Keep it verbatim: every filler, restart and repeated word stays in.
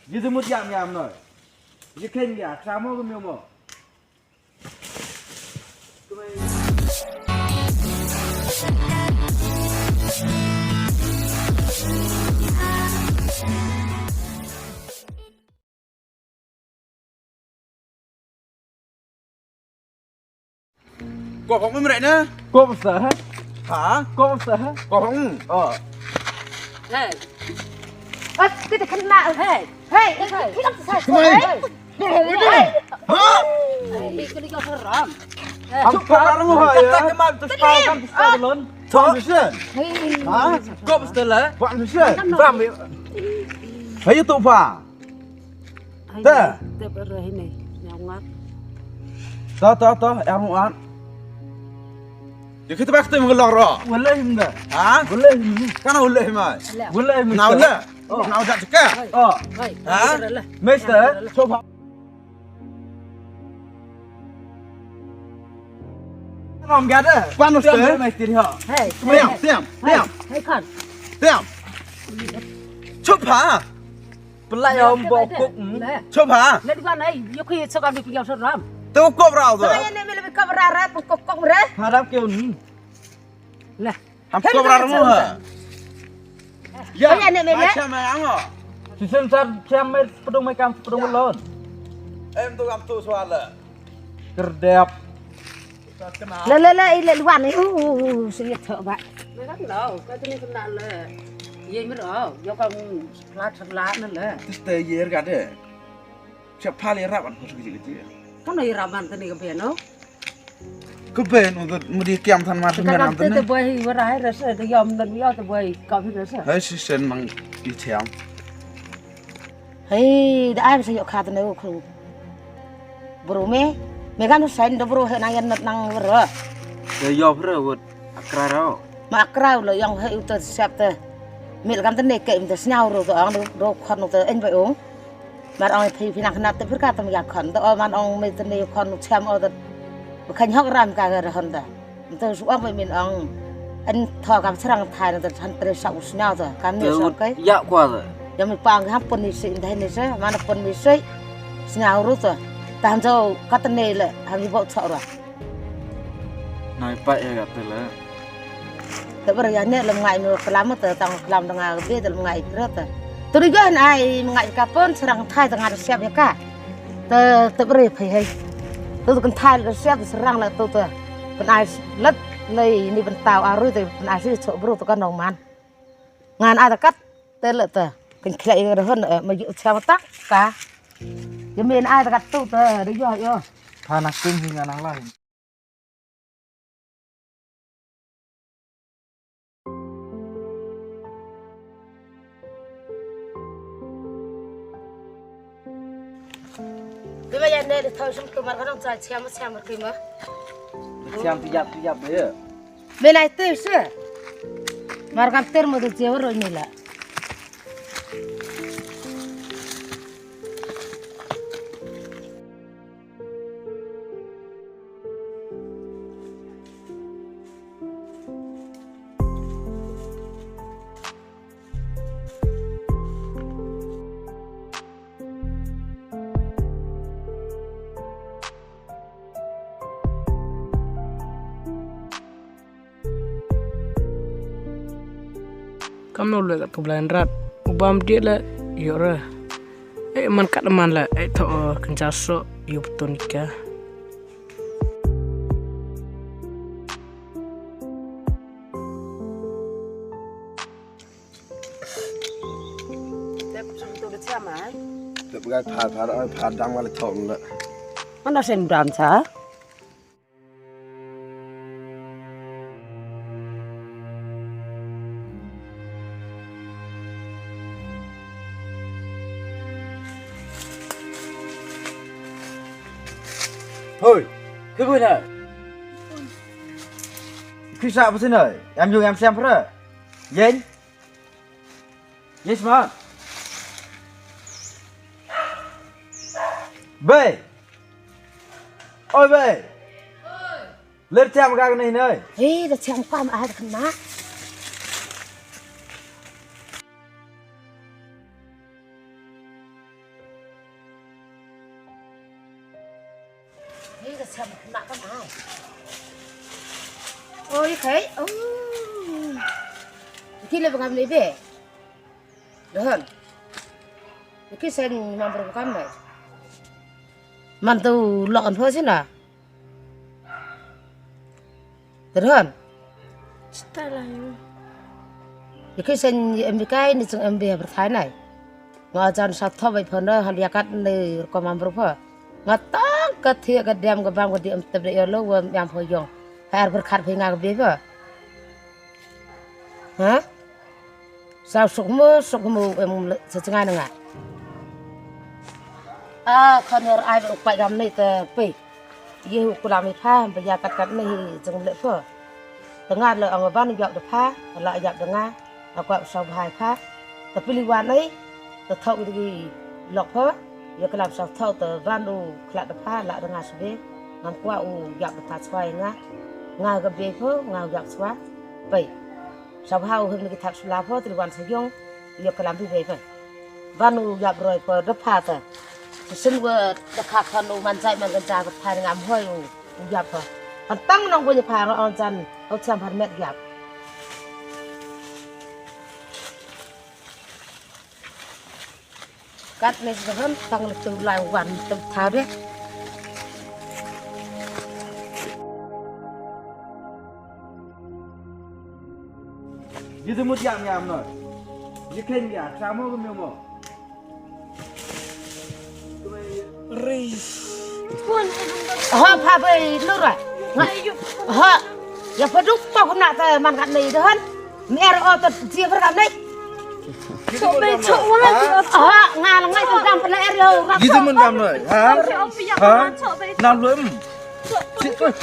Ji jumut yam yam noi. Ji khen ya, samo gum yomo. Ko hong um rei na? Ko sa ha? Ha? Ko sa ha? Ko hong. Oh. Hey. At kita kena. Hey. Hey. Kita sa. Kemai. Hey. Ko hong ini. Ha? Hey, kena kau seram. Hey. Am ko orang ha ya. Kita kemai tu sekarang tu sekarang. Tom bisa. Ha? Ko betul lah. Pak bisa. Ram. Ayo tu pa. Te. Te bere hine, nyawngak. To, to, to, em wan. Ïa kita bak te mengelor ro. Wala him da. Ha? Wala him. Kana wala him ai? Wala him. Na wala. Oh. Na wala cekak. Oh. Ha? Mister, coba. Nom gada. Panus te. Mister ha. Hey. Tiam, tiam, tiam. Hey kan. Tiam. Coba. Pelai om bokok. Coba. Lagi mana? Yuk kita sekarang di pinggir seram. Tu kop rau tu. Saya ni mila kop rara, kop kop re. Harap ke uni. Lah. Ham kop rara mo ha. Ya. Saya ni mila. Macam mana ngo? Sisen sar siam mai pedung mai kam pedung lon. Em tu kam tu suala. Kerdep. La la la ila luan ni. Uh, sini tu ba. Mereka lo, kata ni kena le. Ye mir oh, yo kam lat lat na le. Tiste yer gade. Siap pali rapan ko sigi sigi. Kan ira ban tani ka beno. Ka beno da mudi kiam than mar. Ka kan te boy wara hai rasa da yom dan yo te boy ka bi rasa. Hai si sen mang i thiam. Hai da ai sa yo kha tane ko. Bro me me kan sa da bro he nang yan nang wara. Da yo bro wut akra rau. Ma akra lo yong he uta siap te. Mil kan tane ke im te snyau ro to ang ro khon uta en bai ong. Mar ong phi phi nang khnat te phir ka tam ya khon to man ong me te ne khon thiam o te. Ba khan hok ram ka ga hon te. Te su ong me min ong. An tho kam srang thai te han tre sa u sna te kam ne so kai. Ya kwa te. Ya me pang ha pon ni se in thai ni se man pon ni se. Sna ru te. Tan jo ka te ne le ha mi bo tho ra. Nai pa e ga te le. Te bar ya ne lem ngai me klam te tang klam da nga be te lem ngai kre te. Tu ri gan ai me ngai ka pon srang thai te nga siap ya ka. Te te bar phai hai. Tu kan thai le siap srang le tu te. Pen ai let le ni pen tau aru te pen ai si so bru te ka nong man. Ngan ai te kat te le te. Kan khlai ga hon ma ju siap ta ka. Ya me ai te kat tu te ri yo yo. Pha na king hi ngan nang lai. Kima ya ne de thau sum kumar ka dong cha chiam chiam kima. Chiam tu yap tu yap de. Melai te se. Mar kam ter mo de chiam ro ni la. Kam no le ka blind rat. U bam dia le yora. Eh man kat man le eh tho kan jaso yu ptonika. Tep sum tu ke siam ai. Tep gai phar phar ai phar dang wala thong le. Mana sen dam sa? Hoi, ke bui na? Kisa apa sini? Yam yung yam siam pura. Yen? Yes, man. Bei. Oi, bei. Ler tiam ka nei nei. Hei, da tiam ka ma ai da kena. Oi, khai. Oh. Ki le bangam le be. Dohon. Ki sen mam bro kam be. Man tu lok an pho sina. Dohon. Style ayo. Ki sen em bi kai ni chung em bi berthai nai. Nga jan sa tho bai pho na hal yakat ni ko mam bro pho. Nga tang ka thie ka dem ka bam ka di em tep de yolo wa em pho yong. Har berkhat phi nga ka be pho. Ha? Sa suk mo, suk mo em le sa chenga na nga. A khon yor ai u pai gam nei te pe. Ye hu kulam i pha ba ya kat kat nei hi jeng le pho. Te nga le ong ban yap de pha, la yap de nga. A kwa sa bhai pha. Te pili wan ei. Te thok i lok pho. Ye kulam sa thok te ban u khlak de pha, la de nga sbe. Ngam kwa u yap de pha swa nga. Nga ga be pho, nga u yap swa. Pe. Sa bha u him ni ki thak sula pho, tri wan sa yong, yo kalam bi bei ban. Ban u yap roi pho, da pha ta. Sin wa da kha khan u man jai man kan ja ka pha ngam hoi u, u yap pho. Kan tang nong bu ni pha ro on jan, u cham har met yap. Kat ni jahon tang le tu lai wan tu tha de. Ji de mut yam yam no. Ji khen ya, sa mo ko mo. Ri. Ha pha bai lura. Nga. Ha. Ya pha duk pa kuna ta man kat ni jahon. Mer o ta ji pha kat ni. Chok bai chok wala ji. Ha nga la ngai ta dam pha er yo. Ji de mut yam no. Ha. Ha. Nam lum. Chok.